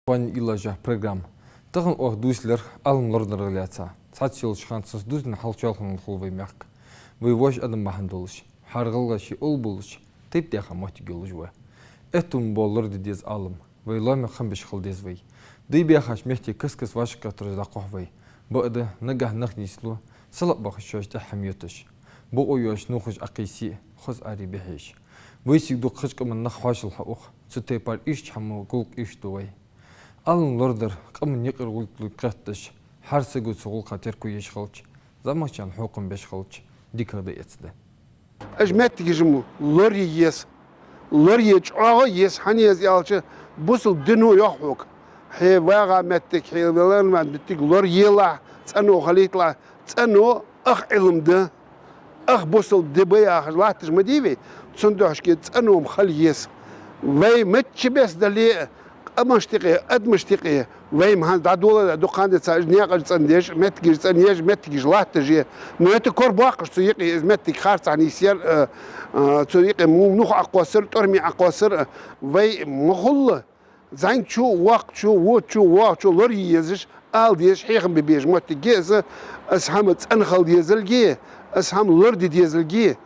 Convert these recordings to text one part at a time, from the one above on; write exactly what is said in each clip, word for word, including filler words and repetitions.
Вайна иллажа программа. Тахан оаха дувцар Ӏалам лорадара лаьца. Цхьацца йолча хана цунца дувзаденна хьалха чоалхане хул вай мехка. Вай воша адам бахьан долаш, хӀара гӀалгӀай ший овла болаш, тайп-тайпара моттиг йолаш ва. Аьттув бола лораде деза Ӏалам. Вай лоамех хам беш хила деза вай. Дай баьхача метте каст-каста вӀашагӀкхетараш дӀакхухь вай. Бакъда, нагахь нах нийслу, салаӀа бахаш шоаш тӀехьа хӀама йоташ. Бокъо йоацаш нувхаш Ӏокхийсе, хоза аре бихьеш. Вайцига дукха хоза къаман нах хьоашалгӀа хьаух, цу тайпара иштта хӀама гуллакх иштта ду вай. Ӏалам лорадар къаман юкъера гӀулакх лургкхетташ, хӀара саго цу гӀулакха терко еш хилча, зӀамагӀчарна хьокхам беш хилча, дикагӀа да эцаргда. Уж моттигаш-м лорае еза. Лорае чӀоагӀа еза, хӀана еза аьлча, бусалба дино йоах хьога: хье вагӀа моттиг, хье велар моттиг лораелахь, цӀено хилийталахь, цӀено ах Ӏилма да, ах бусалба ди ба яхаш латташ ма дий вай, цудухьа шке цӀено-м хила еза. Вай мичча беса дале а, къамашта юкъе, адамашта юкъе, вай-м хӀанз дӀадоладаь да дукха ха денз, уж наькъаш цӀендеш, моттигаш цӀенъеш, моттигаш латташ я. Но это кор боаккхаш цу юкъе, из моттиг харцахьа нийсъяр, э, э, цу юкъе му-, нух Ӏокхоссар, тӀормий Ӏокхоссар, э, вай ма хулла. ЗӀамагӀчо, воккхачо, воччо, воагӀачо лорае езаш, ала дезаш, хьехам бе безаш моттиг я из, из хӀама цӀена хила дезалга, из хӀама лораде дезалга,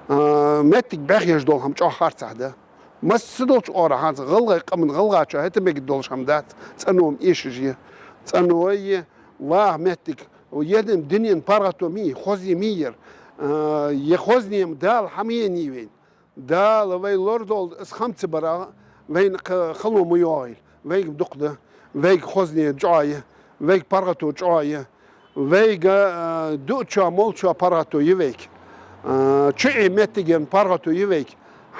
э, моттиг бӀехъеш дола хӀама чӀоагӀа харцахьа да. Массадолча оагӀорахьа хӀанз гӀалгӀай къаман, гӀалгӀачоа хӀета мегаргдолаш хӀама дац, цӀено-м эшаш я. ЦӀено я, вагӀа моттиг, ер-м дунен паргӀато ма йий, хозне ма йий ер. А, ер хозне-м Дала хьа ма еннай вайна. Дала вай лорадолда из хӀама ца барах, вайна кха-, хало ма йоагӀийла. Вайга дукха да, вайга хозне чӀоагӀа я, вайга паргӀато чӀоагӀа я, вайга, а, дуачоа, молчоа паргӀато я вайга, а, чуӀе моттигерна паргӀато я вайга,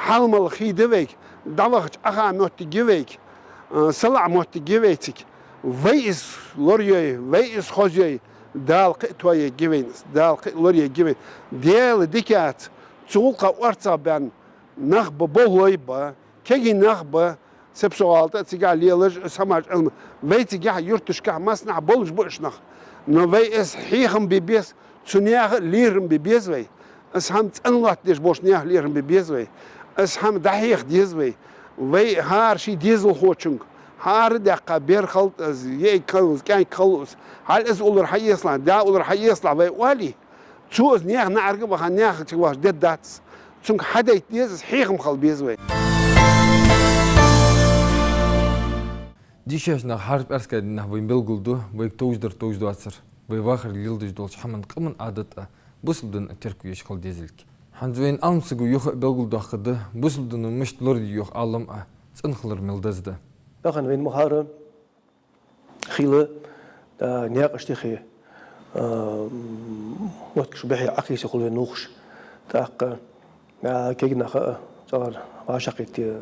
хьалмала хий да вайга, дӀавахача Ӏоха моттиг я вайга, а, салаӀа моттиг я вайцига. Вай из лорайой, вай из хозайой, Дала кхы а тоаергья вайна из, Дала кхы а лораергья вайна. Даьла дикаца, цу гӀулакха орцагӀбаьнна нах ба, болхлой ба, кегий нах ба, сепсо гӀалта а цигахь лелаш, из хӀамаш Ӏилма. Вайцигахь, юрташкахь, массанахьа болаш ба уж нах. Но вай из хьехам бе беза, цу наьха лерхӀам бе беза вай. Из хӀама цӀена латтадеш болча наьха лерхӀам бе беза вай. Из хӀама дӀахьеха деза вай. Вай хӀара ший дезалхочунга, хӀара даьккха бер хилда из, йиӀиг хилва из, кӀаьнк хилва из, хьал из уллар хьаэцалахь, да уллар хьаэцалахь вай оале, цо из наьха наӀарга а ваха, наьха чу вахаш дергдац из. Цунга хьадайта деза из, хьехам хила беза вай. Дийшача наха хӀара пӀаьраска дийнахьа вайна белгалду вайга товш дар, товш доацар, вай вахар леладеш долча хӀаман, къаман Ӏадат а, бусалба дин а терко еш хила дезалга. ХӀанз вайна Ӏалам саго юха а белгалдоаккхаргда, бусалба дино мишта лораде йоах Ӏалам а, цӀена хилар мел деза да. Тахан вайна ма хара хила, а, наькъаш тӀехьа, а, м, моттигаш бӀехъе Ӏокхийса хул вайна нувхаш. ТӀаккха, а, кегий нах а цӀагӀара вӀашагӀкхийтте,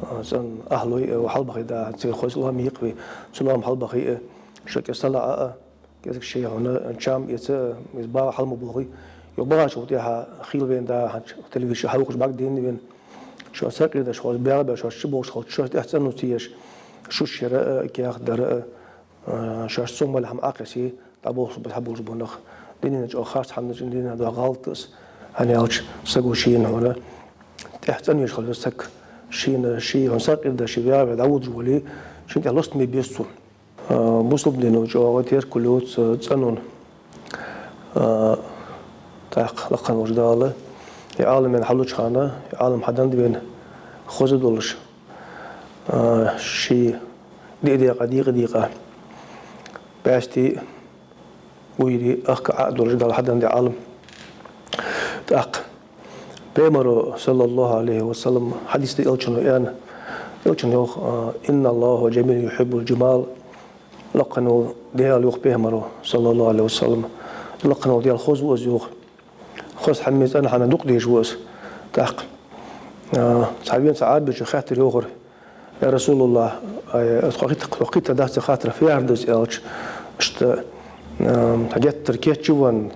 а, цӀена ахӀлой а хьалбахе, да, цига хоза лоам йийкъа вай, цу лоам хьалбахе а, шо кӀезига салаӀа а, кӀезига ший хьона чам эца а, из бала хьал ма бохий. Юха багӀачул тӀехьагӀа хила вайна, да, хӀанз телевизор хьалвухаш бӀаргадайнад вайна. Шоаш сакъердаш, хоза баьгӀа беш, шоаш чуболхаш хилча, шоашта тӀехьа цӀено ца еш, шуш яра а, каьхат дара а, а, шоашта цу мел хӀама Ӏокхийсе, дӀаболхаш ба, хьаболхаш ба нах. Дунен чу харц хӀама да, дунен чу доагӀа гӀалат да из, хӀана аьлча саго шийна хьона тӀехьа цӀенвеш хила веза саг. Шийна, ший хьона сакъердаш, ший ваьгӀа ве дӀаводаш вале, шийна тӀехьа лостаме беза цо. А, бусалба дино чӀоагӀа терко лу цу цӀенон. А, тӀаккха лакха волча Дала ер Ӏалам вайна хьалуча хана, ер Ӏалам хьаденнад вайна хоза долаш, а, ший диъ декъа, дийкъа дийкъа, бӀаьсти, гуйри, ахка Ӏа а долаш Дала хьаденнад ер Ӏалам. ТӀаккха Пайхамара, саллаллахӀу Ӏалайхи ва саллам, хьадис да, Элчано аьнна, Элчано йоах: «إن الله جميل يحب الجمال». Лакха вола Даьла, йоах Пайхамара, саллаллахӀу Ӏалайхи ва саллам, лакха вола Даьла хоза ва из, йоах. Хоза хӀамеи цӀена хӀамеи дукха дезаш ва из. ТӀаккха, а, цхьа вена цхьа Ӏарбечо хаьттар, йоахар: «Я РасулаллахӀ, ай, аз тхо хи-, тхо кхийтта дац хаттар, фу яхар да из?» — аьлча, иштта, а, геттара кийчвенна,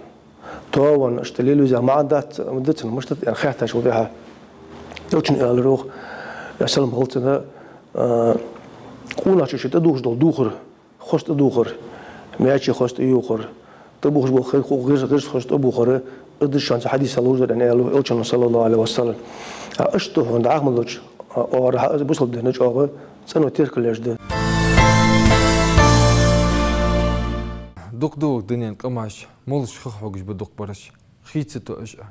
тоавенна, иштта лелаве еза маӀан дац, ма дацар, мишта да, аьнна хаьттачул тӀехьагӀа, Элчано аьлар, йоах, Даьла салам хилда цунна, а, къонахчо шийна тӀадувхаш дола дувхар, хоза тӀадувхар, маьчеи хоза тӀаювхар, тӀабувхаш бола хи-, ху-, гӀирс-, гӀирс хоза тӀабувхар, из да шоана цу хьадисах лувш дар, аьнна, аьлар Элчано, саллаллахӀу Ӏалайхи ва саллам. А, иштта хьона дӀахо мел долча, а, оагӀорахьа из бусалба дино чӀоагӀа цӀено теркал еш да. Дукха да вай дунен къамаш, молаш хих хьогаш ба дукха бараш. Хийца тоъаш а.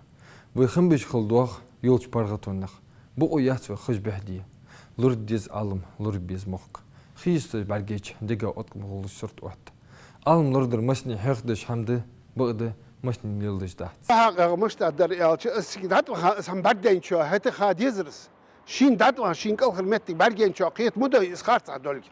Вай хам беш хала доагӀа йолча паргӀатонах. Бокъо яц вай хаш бехде. Лурд деза Ӏалам, лурд беза мохк. Хи йисташ бӀаргайча, дега откъам гӀуллаш сурт отта. Ӏалам лурдар масне хьехадеш хӀама да, бакъда масне леладеш дац. ХӀаъ, мишта дар аьлча, аз цига дӀатӀаваха, аз хӀама бӀаргадайначоа, хӀаьта ха дезар аз. Шийна дӀатӀаваха, шийна кӀалхара моттиг бӀаргайначоа кхета ма дой, из харцахьа долга.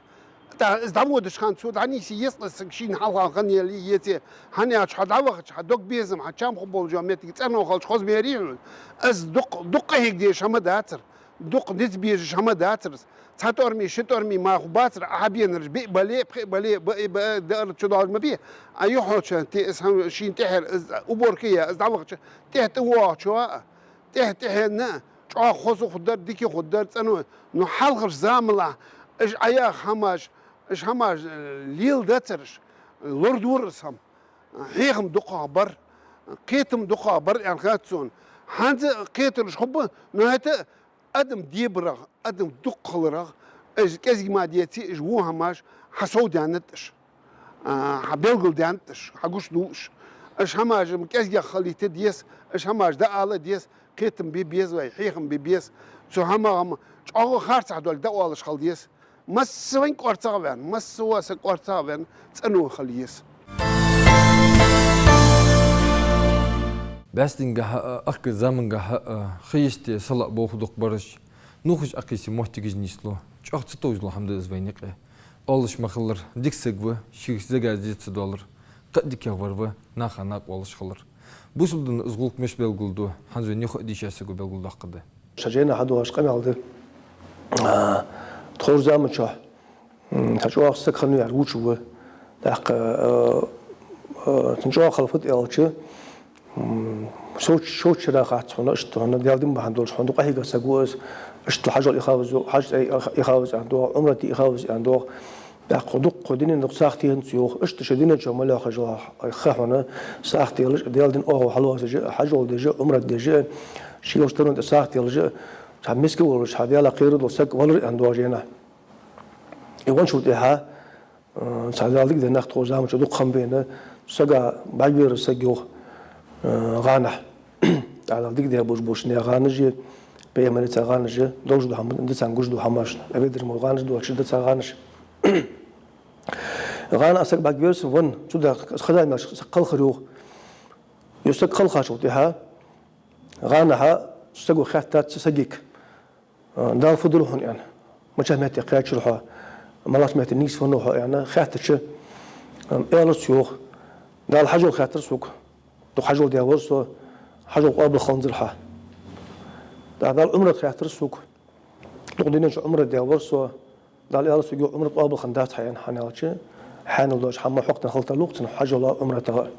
ТӀаккха из дӀаводаш хана цо дӀанийсъе еза, из саг шийна хьалха хан яла еце, хӀана аьлча хьо дӀавахача, хьа дог безам, хьа чам хургболча моттиг цӀено хилча хоза мерий хьона. Из дукха, дукха къахьега дезаш хӀама дацар, дукха низ безаш хӀама дацар из. Цхьа тӀормий, ши тӀормий мах бацар, Ӏа хьабенараш биъ бале, пхиъ бале, баъ, баъ, даар чу доалаш ма бий. А юхьоча, те, из хӀама шийна тӀехьара, из уборка е, из дӀавахача, тӀехьа тӀавоагӀачоа а, тӀехьа-тӀехьенна а, чӀоагӀа хоза хургдар, дика хургдар, цӀено. Ну хьалхарча замалахь, уж Ӏаяха хӀамаш, уж хӀамаш, э, леладацар уж, лурдора из хӀама. Хьехам дукхагӀа бар, кхетам дукхагӀа бар аьнна хет сона. ХӀанз а кхетараш хургба, ну хӀаьта а адам дебарах, адам дукха хиларах, уж кӀезига ма деций, уж во хӀамаш хьасовдаьннад уж. А, хьабелгалдаьннад уж, хьагучадувл уж. Уж хӀамаш-м кӀезигагӀа хилийта деза, уж хӀамаш дӀаала деза, кхетам бе беза вай, хьехам бе беза. Цу хӀамах-м чӀоагӀа харцахьа долга дӀаоалаш хила деза. Массавайна кӀоарцагӀа ваьнна, массавола саг кӀоарцагӀа ваьнна, цӀено хила еза. БӀаьстенгахьа а, ахка замангахьа а, хи йисте салаӀа болх бу дукха бараш. Нувхаш Ӏокхийса моттигаш нийслу. ЧӀоагӀа ца товжалу хӀама да из вайна юкъе. Оалаш ма хиллара, дика саг ва, шийх зага зе ца доалар, кхы а дикагӀвар ва, наха накъавоалаш хилар. Бусалба дина из гӀулакх мишта белгалду, хӀанз вайна юха а дийша саго белгалдоаккхаргда. Шоай жайнашка хьадоагӀаш къамаьл да. А, тховра заман чухь, м, цхьа чӀоагӀа саг хиннав яхар вувцаш ва. ТӀаккха, а, а, цун чӀоагӀа хала фуд аьлча, м, шовч-, шовччара хац хьона, иштта хьона, Даьла дин бахьан долаш хьона дукха къахьийга саг ва из, иштта хьажол ихавазу, хьаж тӀа ихаваз аьнна доагӀа, Ӏумрате ихаваз аьнна доагӀа. ТӀаккха дукха дунен дукха сагӀа теханза йоах, иштта ший дунен чу мел йола хьажол ха хьона, сагӀа телаш, Даьла дин оагӀув хьалоацаш, хьажол деш, Ӏумрат деш, ший йолча таронна тӀа сагӀа телаш, цхьа миска волаш, хьа Даьлах кхерар дола саг валар аьнна доагӀа жайнашка. И венначул тӀехьа, э, цхьа Дала дика даь нах тховра заман чу дукха хиннаб вайна, сага бӀаргавайра саг йоах, э, гӀанахьа. Дала дика даь болаш болча наьха гӀанаш а, пайхамарца гӀанаш а, долаш дола хӀама, дицан гуш дола хӀамаш, Ӏибадат мо гӀанаш доацаш, дицан гӀанаш. ГӀанахьа саг бӀаргавайра са венна, цудухьа хаза мел саг кхалхар йоах. Ер саг кхалхачул тӀехьа, гӀанахьа саго хаьттад цу сагага, а, Дала фу дир хьона аьнна, мичахьа метте кхаьчар хьо, малагӀча метте нийсвеннав хьо аьнна хаьттача, а, аьлар цо йоах: Дала хьажол хаьттар сога, дукха хьажол даь вар со, хьажол къоабал хиланзар хьа. ТӀаккха Дала Ӏумрат хаьттар сога, дукха дунен чу Ӏумрат даь вар со, Дала аьлар сога йоах, Ӏумрат къоабал хиннадац хьа аьнна, хӀана аьлча хьанал доацаш хӀама хьокхаденна хила тарлу-кх цунна хьажола, Ӏумратагара.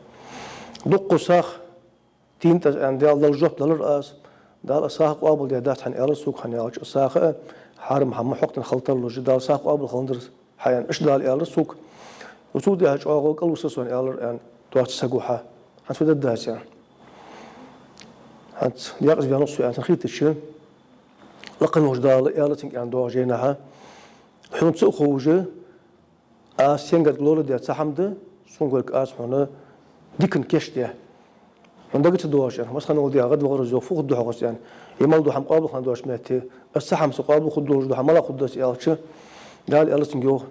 Дукха сагӀа тийна тӀа аьнна, Даьла, Далла жоп далар аз. Дала сагӀа къоабал даьдац хьа аьнна аьлар сога, хӀана аьлча сагӀа а, хьарам хӀама хьокхаденна хила тарлу-кх, Дала сагӀа къоабал хиланзар хьа аьнна, иштта Дала аьлар сога. Цул тӀехьа чӀоагӀа кӀалвисар со аьнна аьлар аьнна, доаца саго хьа. ХӀанз фу дергдац аьнна. ХӀанз декъаза ваьннав со аьнна цунна хийттача, лакха волча Дала аьлар цунга аьнна доагӀа жайнашка: хьона ца а ховш, аз сенга лорадаь цхьа хӀама да, сона гӀолла аз хьона дикан кийчдаь. Хьона дага ца доагӀаш аьнна, массахана волча дегӀа гӀадвахар из йоах, фу хургда хьогӀ из аьнна. Е мел дола хӀама къоабал хинна доацача метте, аз цхьа хӀама со къоабал хургдолаш дола хӀама малагӀа хургда аз аьлча, Дала аьлар цунга йоах: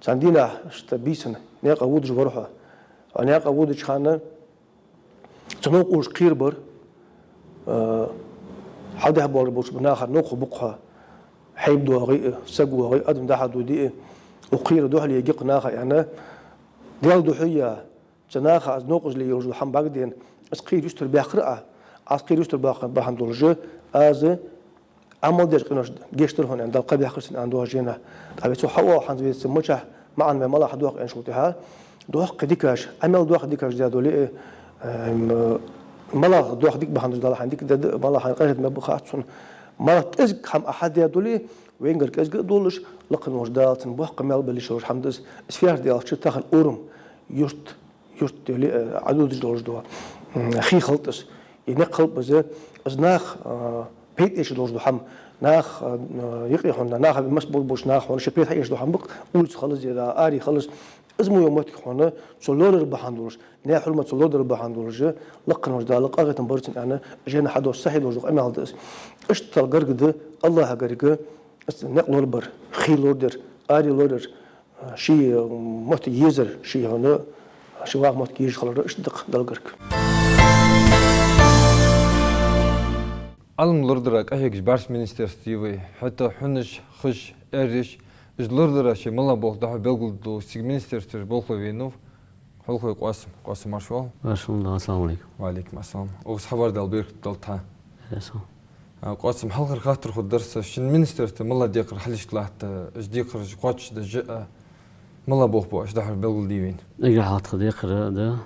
цхьан дийнахьа, иштта бийсан, наькъа водаш вар хьо. Ӏа наькъа водача хана цу новкъосташка кхера бар, а, хьалдехьа болаш болча нахара новкъа бу-кх хьо, хьайба доагӀе а, саг воагӀе а, адам дӀа-хьа доде а, укх кхера духьале ергья-кх наха аьнна, Даьла духьа а, цу наха аз новкъостал йолаш дола хӀама бӀаргадайна, аз кхера юстара баьккхар Ӏа, аз кхера юстара баьккхар бахьан долаш, аз Ӏамал деча къиношта гешт дар хьона аьнна, Дала кхаъ баьккхар цунна аьнна доагӀа жайнашка. ТӀаккха вай цо хьаоал хьанз вайца мичахьа маӀан вай малагӀа хьадоаккх аьнначул тӀехьа, доккха кхы дикаш, Ӏамал доккха дикаш даь дале а, эм, малагӀа доккха дика бахьан долаш Дала хьайна дика даьд, малагӀа хьайна къахетам баьб хац цунна. МалагӀа кӀезига хӀама Ӏа хьадаь дале а, вайгара кӀезига а долаш, лакха волча Дала цунна боккха маьл баь лийша йолаш хӀама да из. Из фу яхар да аьлча, тахан урам, юрт, юрт дале а, Ӏадодаш долаш дола, м, хий хилда из, е никъ хилба из, из наха, а, пайда эшаш долаш дола хӀама, наха, а, юкъе хьона, наха, масса болча наха хьона шоай пайда хьаэшаш дола хӀама ба-кх, улица хилаза, е да, аре хилаза, Из мо йола моттиг хьона цо лорар бахьан долаш, наьха хьурмат цо лорадар бахьан долаш, лакхвенна волча Дала къахетам бар цунна аьнна, жайна хьадоагӀаш сахьихь долаш дола къамаьл да из. Иштта Дала гарга да, АллахӀа гарга, из никъ лорабар, хий лорадар, аре лораяр, ший моттиг езар, ший хьона, ший ваха моттиг езаш хилар, иштта да-кх Дала гарга. Ӏилма лорадара къахьегаш бӀарчча министерстве я вай, хӀаьта хьунаш, хиш, аьрриш, уж лорадара шоай мел бола болх дӀахо белгалду цига министерстве болхлой венав Хьулхой Къоасам. Къоасам, марша воагӀалва. Марша воагӀалва, ассаламу Ӏалайкум. Ва Ӏалайкум ассалам. Укхаза хьавар Дала беркат долда хьа. Ассалам. А, Къоасам, хьалхара хаттар хургдар са, шун министерстве мел декхар хьалхашка латт, уж декхараш кхоачашдеш а, мел болх ба оаш дӀахо белгалде вайна? Эггара хьалха тха декхар да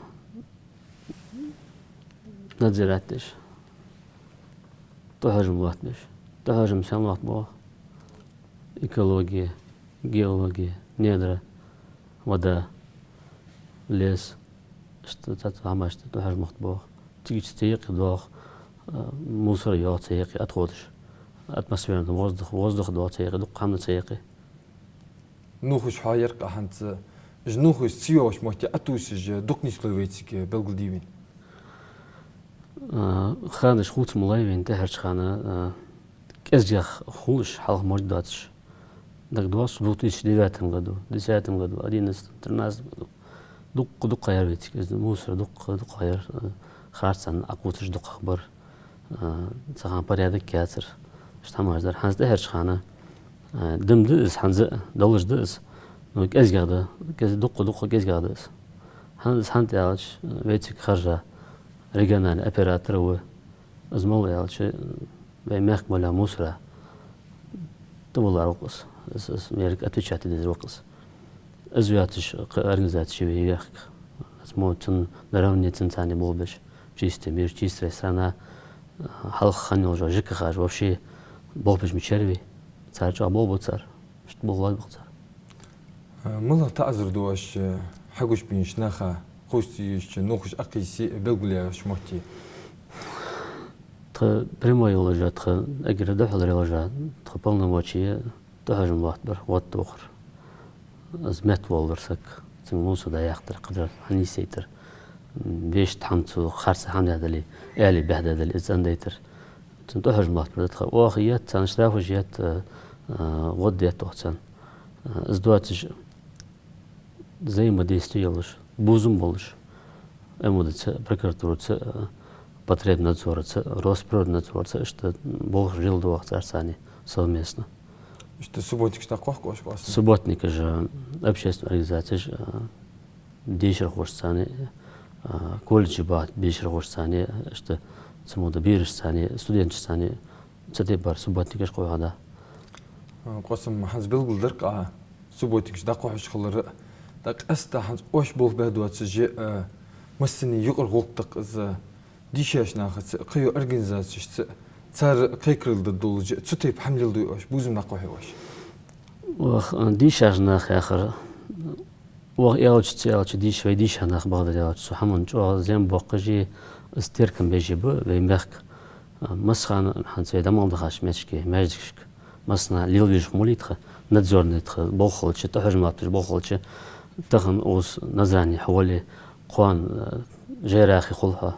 надзирать деш, тӀахьожам лоаттабеш. ТӀахьожам сенна лоаттабу оаха? Экология, геология, недра, вода, лес. Иштта цхьацца хӀамашта тӀахьожам лоаттабу оаха. Цига ца йоаккхе доагӀа, а, мусор йоагӀа ца йоаккхе, отходаш. Атмосферный воздух, воздух доагӀа ца йоаккхе, дукха хӀама ца йоаккхе. Нувхаш хьоаяр-кх хӀанз, уж нувхаш ца йоагӀача метте Ӏотувсаш дукха нийслой вайцига белгалде вайна? А, ханаш хувца ма лой вайна тӀехьарча хана, а, кӀезигагӀа хулаш, хьалха морг доацаш. ДагадоагӀий, в две тысячи девятом году, десятом году, одиннадцатом, тринадцатом году. Дукха-дукха хьоаяр вайцига из, мусор дукха-дукха хьоаяр, а, харцахьа Ӏокхувсаш дукхагӀа бар. А, цу хана порядок яцар. Иштта хӀамаш дар. ХӀанз тӀехьарча хана, а, дам да из, хӀанз а долаш да из, но кӀезигагӀа да, кӀез-, дукха-дукха кӀезигагӀа да из. ХӀанз, хӀанз аьлча, вайцига харжа региональный оператор ва. Из мала аьлча, вай мехка мел йола мусор тӀавалар ва-кх из. Из, из мерга отвечать де дезар ва-кх из. Из йоацаш кхы организацеш я вай мехка. Из мо цун наравне цунца болх беш. «Чистый мир», «Чистая страна», хьалха хинна йола ЖКХ-аш вообще болх беш ма яцар вай. Цар чӀоагӀа болх бу цар. Иштта болх лоадаб-кх цар. А, малагӀа таӀазар ду оаш хьагучабаьннача наха, кхувсаш йолча нувхаш Ӏокхийсе белгалъяьча метте? Тха прямой йолаш а, тха эггара духьала йолаш а, тха полномочи тӀахьожам лоаттабар, гӀод тохар. Из меттавоалавар саг, цунга мусор дӀаяхийтар, кхыдар хьанийсдайтар, вешта хӀама цу харцахьа хӀама даь дале, аьлий бӀехдаь дале, из цӀендайтар. Цунна тӀахьожам лоаттабар да тха. Оаха етт, царна штрафаш етт, а, а, гӀод етт оаха царна. А, из доацаш взаимодействие йолаш, бувзам болаш, МВД-ца, прокуратураца, а, Потребнадзораца, Росприроднадзорца, иштта болх леладу оаха царца совместно. Иштта субботникаш дӀакхоахий оаш, Къоасам? Субботникаш, а, общественни организацеш, а, дешархошца, а, колледже бахача дешархошца, иштта цу мо дола берашца, студенташца, цу тайпара субботникаш кхоахаду. А, Къоасам, хӀанз белгалдаьр-кх Ӏа субботникаш дӀакхоахаш хилар, тӀаккха къаьстта хӀанз оаш болх беш доацаш а, массане юкъара гӀулакх да-кх из, дийшача нахаца, кхыйола организацешца, цар кхайкарал дергдолаш, цу тайпа хӀама леладий оаш, бувзам дӀакхоахий оаш? Оаха, а, дийшача наха яхар, оаха аьлча, ца аьлча, дийша, вай дийша нах бакъдар аьлча, цу хӀаман чӀоагӀа зем боаккхаш а, из теркам беш а ба вай мехка. А, массахана хӀанз вай дӀа мел дахача метташка, маьждигашка, массанахьа лелавеш хӀама лий тха, надзорни тха болх хилча, тӀахьожам латташ болх хилча, тахан укхаза Назране хьо вале, кхоана, а, ЖӀайрахе хул хьо,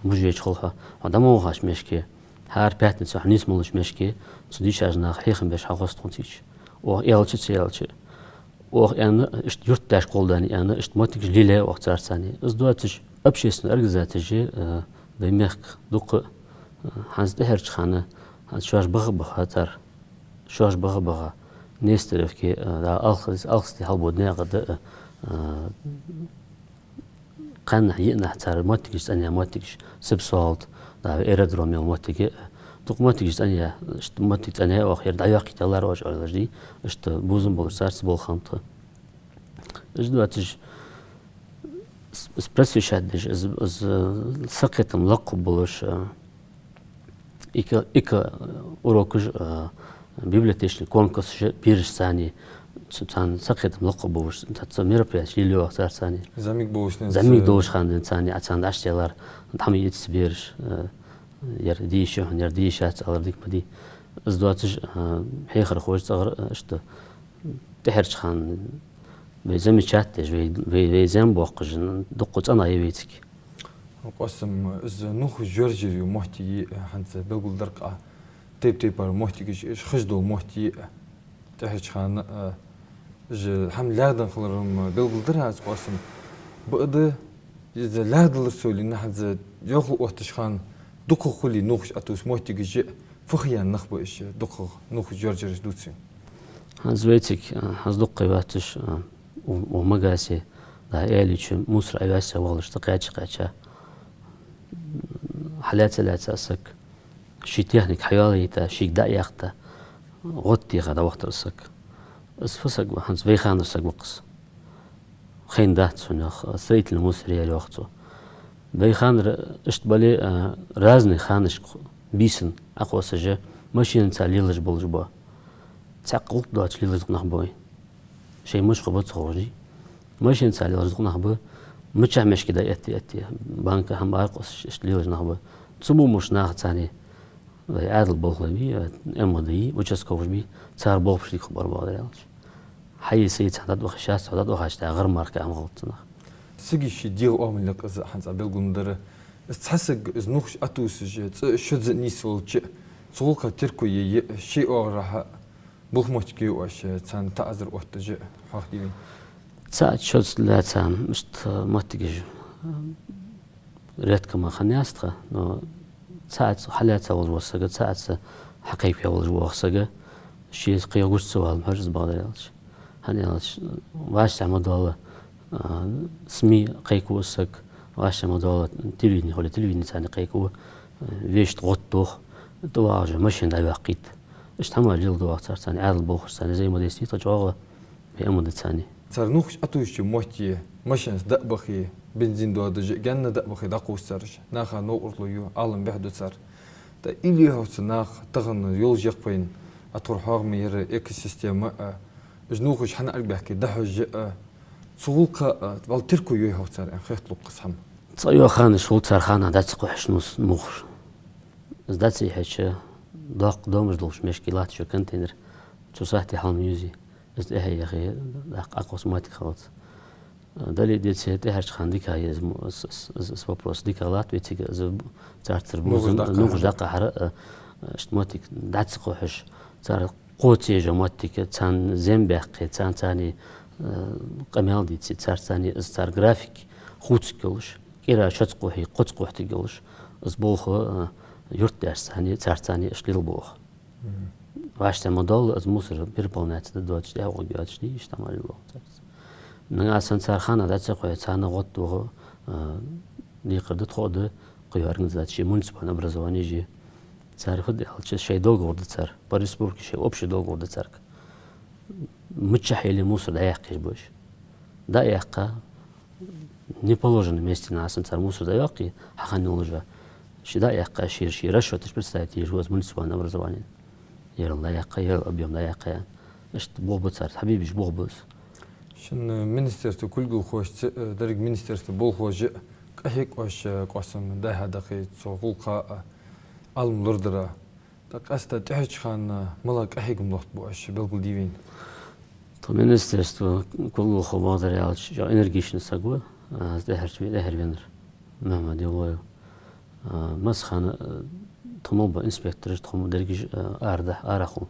Мужече хул хьо, хьо дӀа мел вахача метташка, хӀара пятница хьо нийса мел волча метташка, цу дийшача наха хьехам беш хьахоз тхона цига. Оаха аьлча, ца аьлча, оаха аьнна, иштта юртдашка гӀолла даьнна аьнна, иштта моттигаш лелаяьй оаха царца. Из доацаш общественни организацеш, э, вай мехка дукха, э, хӀанз тӀехьарча хана, хӀанз шоаш баха-баха цар, шоаш баха-баха Нестеровке, э, да, Алхас-, Алхасте хьалбода наькъа да, э, кхаьннахьа, йиъннахьа цар моттигаш цӀенъяь моттигаш, Сибсолт, да, аэродром йола моттиг, дукха моттигаш цӀенъяь, иштта моттиг цӀенъяь оаха, ер дӀайоаккхийта лар оаш оалаш дий, иштта бувзам болаш царца болх хиннаб тха. Из доацаш, с-, с-, просвещать деш, из, из, э, сакхетам лакхбувлаш, э, эко-, эко-урокаш, а, библиотечни конкурсаш берашца, цу-, царна сакхетам лакхбувлаш, цу, цу мероприятеш лелаю оаха царца. ЗӀамига болча денз, зӀамига долча хана денз, а, царна дӀачуделар, дӀа ма ийца бераш, а, ер де йиш я хьона, ер де йиш яц алар дика ма дий. Из доацаш, а, хьехархоша цӀагӀара, а, иштта тӀехьарча хана Вай замечать деш, вай, вай, вай зем боаккхаш, дукха цӀена я вайцига. Къоастам, из нувхаш жоьржар йола моттиг я, хӀанз белгалдаьр-кх Ӏа, тайп-тайпара моттигаш, уж хоза дола моттиг я. ТӀехьарча хана, а, уж хӀама лаьрхӀа хилар-м белгалдаьр аз, Къоастам. Бакъда, из лаьрхӀа далар совлина, хӀанз йохал отташ хана дукхагӀа хуле нувхаш Ӏотувса моттигаш я, фу ха я нах ба уж, дукхагӀа нувхаш жоьржараш дувцаш? ХӀанз вайцига, а, хӀанз дукха ха йоацаш, а, у, у Магасе, да, аьлча, мусор Ӏояьсса вахалаш, тӀакхаьча-кхаьча, хьалаьца-лаьца саг, ший техника хьайоалайийтта, шийга дӀа а яьккха, гӀод теха дӀавахийтар саг. Из фу саг ва, хӀанз вай ханара саг ва-кх из. Хайна дац цунах, строительный мусор я ер, йоах цо. Вай ханара иштта бале, а, разный ханашка бийсан Ӏокхоссаш, машенаца лелаш болаш ба. Цхьаккха гӀулакх доацаш лелаш дукха нах ба вай. Шоай мишта ба ца ховш. Машенаца лелаш дукха нах ба. Мичахьа мешки да этте, этте, банка хӀама Ӏокхоссаш, иштта лелаш нах ба. Цу бумаш наха царна, вай Ӏаьдала болхлой бий, МВД йий, участковыйш бий, цар болх беш дика хургба, бакъдар аьлча. Хьай-сай цхьа дӀадвахе, шоаш цхьа дӀадвахача тӀа гӀар-мара кхы Ӏамал хилац нах. Сага ший дегӀа оамал я-кх из, хӀанз Ӏа белгалдаьр. Из цхьа саг, из нувхаш Ӏотувсаш, цкъа-шозза нийсвелча, цу гӀулакха терко е, е ший оагӀорахьа болх-моттиг йий оаш царна таӀазар отташ, хьоахадий вайна? ЦаӀаца-шозза лаьца, иштта моттигаш редко ма хиннаяц тха, но цаӀаца хьалаьца волаш вола саг, цаӀаца хьакхайкаваь волаш вола саг, шийца кхы гуча ца вала ма хьожаш, бакъдар аьлча. ХӀана аьлча, вӀаштӀехьа ма доалла, а, СМИ кхайкаву саг, вӀаштӀехьа ма доалла телевидени хуле, телевидени царна кхайкаву, а, вешта гӀод тох, тӀавагӀаш машен дӀайоаккхийт. Иштта хӀама леладу оаха цар царна, Ӏаьдала болхлоша царна взаимодействовать тха чӀоагӀа, вай МВД царна. Цар нувхаш Ӏотувсача метте машенаца дӀа а бахе, бензин доадеш, гаьна дӀа а бахе, дӀакхувс цар уж. Наха новкъарло ю, Ӏалам бӀехду цар. ТӀа илли йоахац нах тахан йолаш я-кх вайна, а тхур хьоахам яр, экосистема а, уж нувхаш хьанна аргбаьхке дӀахьожаш а, цу гӀулакха а вӀалла терко йой хьогӀ цар, аьнна хеталу-кх из хӀама. Цкъа йола ханаш хул цар хана дӀа ца кхухьаш нувхаш. Из дӀа ца яхьача, доккха домаш долаш мешки латташ йола контейнер, цу сахьте хьалма юзий. Из тӀехьа яхе, дӀаккха Ӏокхосса моттиг хилац. Дале а, деце а, тӀехьарча хана дика я из мо-, из, из, из, из вопрос дика латт вайцига, из б-, царцара бувзам, нувхаш дӀакхахьар, нувхаш дӀакхахьар, а, а, иштта моттиг дӀа ца кхухьаш, цар кхоачаш йола моттиг, царна зем баьккхе, царна царна, а, къамаьл дийце, царца царна из цар график хувцаргйолаш, кӀира шозза кхухье, кхозза кхухьийтаргйолаш, из болх, а, юртдешца царна, царца царна иштта лелабу оаха. Мгм. ВӀаштӀехьа ма доалла, из мусор переполняться даь доацаш, тӀехьа гӀоргйоацаш, дий, иштта хӀама лелабу оаха царца. Нагахьа санна цар хана дӀа ца кхухье, царна гӀод тохе, а, декхар да, тхо а да, кхы организацеш, муниципальни образованеш я. Цар фу да аьлча, шоай договор да цар, по республике шоай общий договор да царга. Мичахьа яле мусор дӀаяьккха езаш ба уж. ДӀа а яьккха, неположенном месте нагахьа санна цар мусор дӀайоаккхе, хьахинна йолаш а, шоаш дӀа а яьккха, шоай, шоай расчёташ представить еш ва из муниципальни образованена. Ерал дӀаяьккха, ерал объём дӀаяьккха, аьнна. Иштта бух ба цар, хьабийбаш бух ба из. Шун министерства кулгалхошца, э, деррига министерства болхлоша а къахьег оаш, э, Къоастам, дӀа-хьа дахе цу гӀулакха, э, Ӏалам лорадара. ТӀаккха къаьстта тӀехьарча хана малагӀа къахьегам лоаттабу оаш, белгалдий вайна? Тха министерства кулгалхо, бакъдар аьлча, чӀоагӀа энергични саг ва, а, из тӀехьарча ве-, тӀехьара венар Мухьмад Евлоев. А, массахана, а, тхо мел бола инспектораш, тхо мел дерригаш, а, арадаьха, арахьа хул.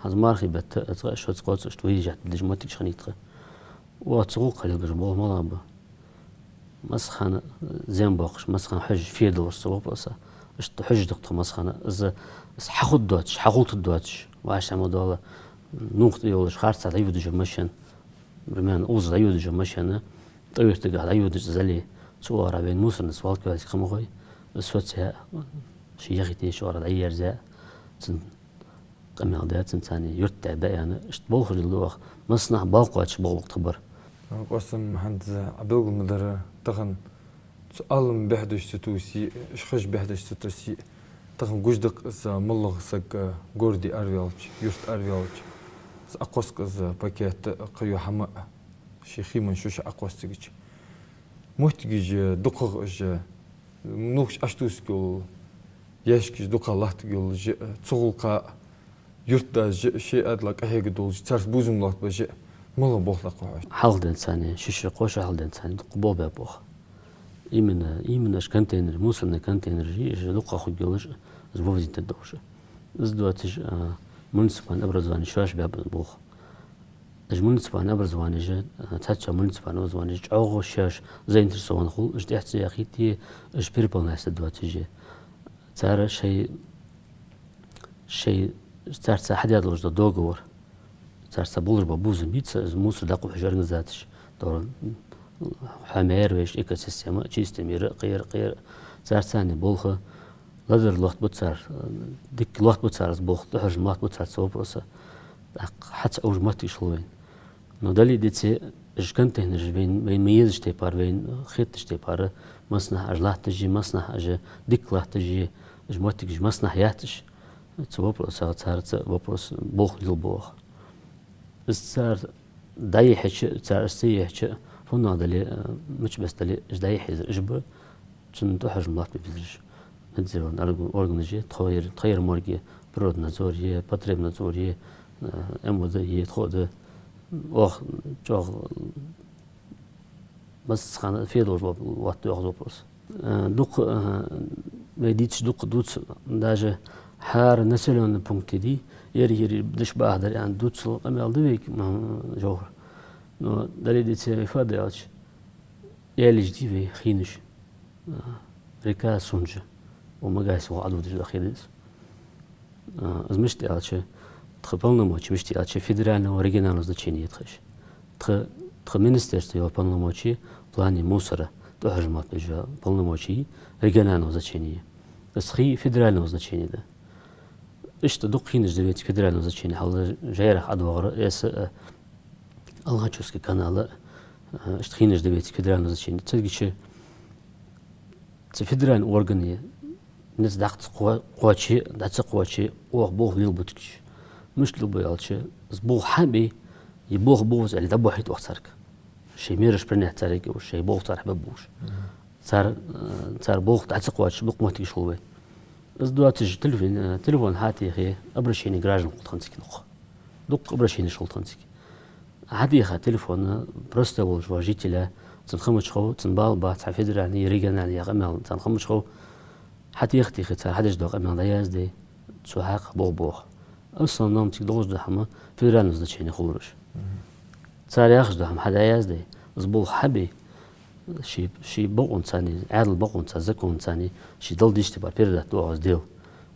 ХӀанз мархий бетта, а, цкъа а шозза, кхозза иштта выезжать деш моттигаш хиннай тха. Оаха цу гӀулакха лелабеш бола болх малагӀа ба? Массахана зем боаккхаш, массахана хьожаш фу де деза цу вопроса? Иштта хьожаш да-кх тхо массахана. Из, из хьахургдоацаш, хьахулийтаргдоацаш, вӀаштӀехьа ма доалла, нувх тӀа йолаш, харцахьа дӀайодаш йола машен, примерно, укхаза дӀайодаш йола машен, тӀайоттаргахьа дӀайодаш зале, цу оагӀорахьа вайна мусорни свалка йоацилга ха ма хой, из соцаяь, ший яхийта йиш йолча оагӀорахьа дӀаерзаяь, цун къамаьл даь, цунца цхьана юрта тӀа дӀаяьнна, иштта болхаш леладу оаха, массанахьа бала кхоачаш бола гӀулакх тха бар. Къоастам, хӀанз Ӏа белгалдаьр, тахан цу Ӏалам бӀехдеш ца тувсе, уж хоза бӀехдеш ца тувсе, тахан гуш да-кх из, моллагӀа саг городе араваьлча, юрта араваьлча, из Ӏокхосс-кх из пакет а, кхыйола хӀама а, ший хийман шуша Ӏокхосс цигача. Моттигаш дукхагӀа уж, нувхаш Ӏотувсаргйола ящикаш дукха латтаргйолаш а, цу гӀулакха юртдас а, шоай Ӏаьдала къахьега долаш, царца бувзам лоаттабеш а, Мала болх дӀакхухьаш? Хьалха денз царна, ши шу, кхо шу хьалха денз царна дукха болх баьб оаха. Именно, именно уж контейнераш, мусорни контейнераш, уж дукха хургйолаш, из вывозить дергдолаш. Из доацаш, а, муниципальни образованеш шоаш баьб болх. Уж муниципальни образованеш, а, цхьацца муниципальни образованеш чӀоагӀа шоаш заинтересован хул, уж тӀехьа ца яхийте, уж переполнять даь доацаш. Цар шоай, шоай, царца хьадаь долаш дола договор. Царца болаш бола бувзам бий цар, из мусор дӀакхухьаш организацеш. Тора хьо мер веш, экосистема, чистый мир, кхера, кхера. Цар царна болх ладар лоаттабу цар, дика лоаттабу цар из болх, тӀахьожам лоаттабу цар цу вопроса. ТӀаккха хьаца уж моттигаш хул вайна. Но дале а, деце а, уж контейнераш вайна, вайна ма езача тайпара, вайна хетача тайпара, массанахьа уж латташ я, массанахьа уж дика латташ я, уж моттигаш массанахьа яц уж. Цу вопросах цар цхьа вопрос, болх лелабу оаха. Из цар дӀаяхьача, цар из ца яхьача, фуннагӀа дале а, мича беса дале а, уж дӀаяхьа езар уж ба, цунна тӀахьожам лоаттабе безараш надзорни орг-, органаш я, тхо яр, тха яр морг я, Природнадзор я, Потребнадзор я, э, МВД я, тхо а да. Оаха чӀоагӀа массахана федолаш лоаттаю оаха из вопрос. Э, дукха, э, вай дийцача дукха дувц, даже хӀара населённи пункте дий, ер-ер деш бахьадар аьнна дувцал къамаьл да вайга, м, Жовхар. Но дале а, деце а, вай фу даьлча, аьлча дий вай хинаш, а, река Сунжа, укх Магасий гӀо Ӏододаш дола хи да из. А, из мишта аьлча, тха полномочи мишта аьлча, федерального, регионального значения я тха уж. Тха, тха министерства йола полномочи в плане мусора, тӀахьожам лоаттабе беза полномочи регионального значения я. Из хий федерального значения да. Иштта дукха хинаш да вайцига федерального значения, хьалха жайрах ӀодоагӀар, эса, а, Алхачевский канал, а, иштта хинаш да вайцига федерального значения. Цигача цу федеральни органе низ дӀа ца кхо-, кхоаче, дӀа ца кхоаче, оаха болх лелабу цига уж. Мишта лелабу аьлча, из болх хьабе, из болх бовза аьле дӀабохьийт оаха царга. Шоай мераш принять цар ергйолаш, шоай болх цар хьабергболаш. Цар, э, цар болх дӀа ца кхоаче, дукха моттигаш хул вайна. Из доацаш телефон, э, телефон хьатехе, обращени граждан хул тхона цига дукха. Дукха обращенеш хул тхона цига. Хьатеха телефон, э, простой волча жителя, цунна ха ма хов, цунна бала бац цхьа федеральни, региональни яха къамаьл, царна ха ма хов. Хьатеха-техе цар хьадеш дола къамаьл дӀаязде, цо хьакха болх бу оаха. В основном цига долаш дола хӀама федерального значения хулар уж. Цар яхаш дола хӀама хьа дӀаязде, из болх хьабе, ший, ший бокъонцани, Ӏаьдала бокъонца, законцани, ший дала дезача тайпара передать ду оаха из дел.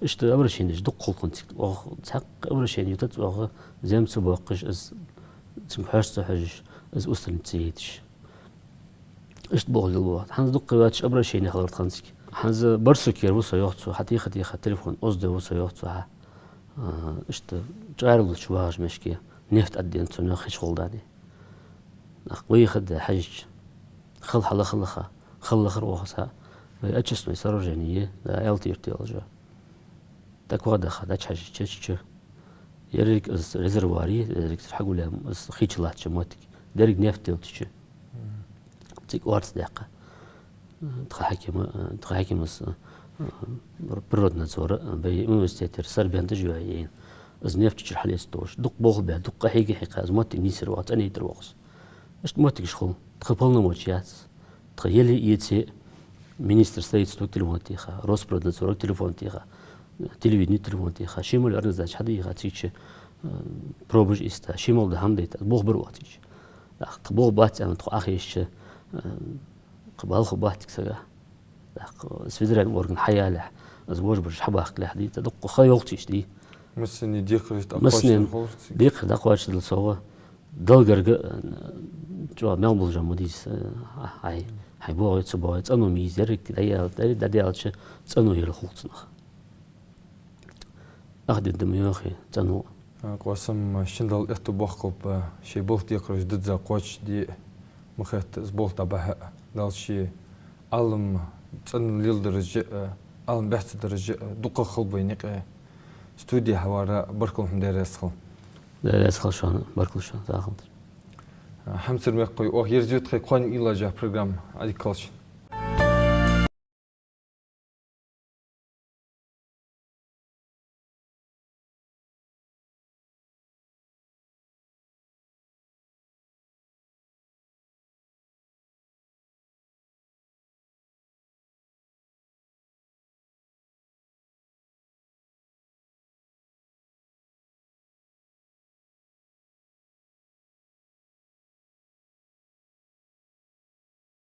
Иштта обращенеш дукха хул тхона цига. Оаха цхьаккха обращени ютац оаха, зем ца боаккхаш, из цунга хьожаш ца хьожаш, из устранить ца яйташ. Иштта болх лелабу оаха. ХӀанз дукха йоацаш обращени хилар тхона цига. ХӀанз Барсукера ва со, йоах цо, хьатеха-теха телефон оздой ва со, йоах цо, хьа. А, иштта чӀоагӀа луча вагӀаш мешке, нефть Ӏаддена цунна, йоах, хи чу хул дани. Нах вайха да хьажача, хала хьалаха лаха, хала лахар оаха са, вай очистной сооружени я, да, аьлтийртелажа. ТӀакхоадаха дӀачухьажача, чу. Ерриг из резервуар я, ерриг цар хьагулъяь, из хи чу латтача моттиг. Деррига нефть делча чу. Цига орц даьккха. Тха хьакима, тха хьакимас, э, Природнадзора, э, вай университетера сорбент уж йоаейна. Из нефть чура хьалъэца долаш. Дукха болх баь, дукха къахьега хьекха, из моттиг нийсъяр оаха, цӀанайтар оаха из. Иштта моттигаш хул. Тха полномочи яц. Тха еле эце министр строительства телефон теха, Росприроднадзора телефон теха, телевидени телефон теха, ший мел организацеш хьадийха цига чу, э, пробаш ийста, ший мел дола хӀама дайта, болх бар оаха цига чу. ТӀаккха тха болх бац аьнна тхо Ӏохайшача, э, кхы балха бац цига сага. ТӀаккха из федеральни орган хьаялалехь, из вож бараш хьабахкалехь дийта, дукха ха йолча иштта дий. Массане декхараш дӀакхоачаш хулар цига. Декхар дӀакхоачаш дала совгӀа, Далла гарга, э, чӀоагӀа мел болаш ма дий из, э, хьай, хьай богӀе, ца богӀе, цӀено ма йий из, ерриг дӀаял-, дӀа-, дӀадаьлча цӀено яр хул цунах. Ах дедда ма йоахий, цӀено. А, Къоасам, шин Далла аьттув боаккхалба, шоай болх декхараш дизза кхоачашде, ма хетта из болх дӀабахьа, Дала ший Ӏалам цӀена леладараш а, Ӏалам бӀаьхца дараш а дукха хилба вайна юкъе. Студе хьавара баркал хьона, Даьла раьза хилва. Даьла раьза хилва шоана, баркал шоана, сагӀа хилда. ХӀамсара мехкахой, оаха ерзаю тха кхоана уйлаш йола программа, Ӏадика хилда шун.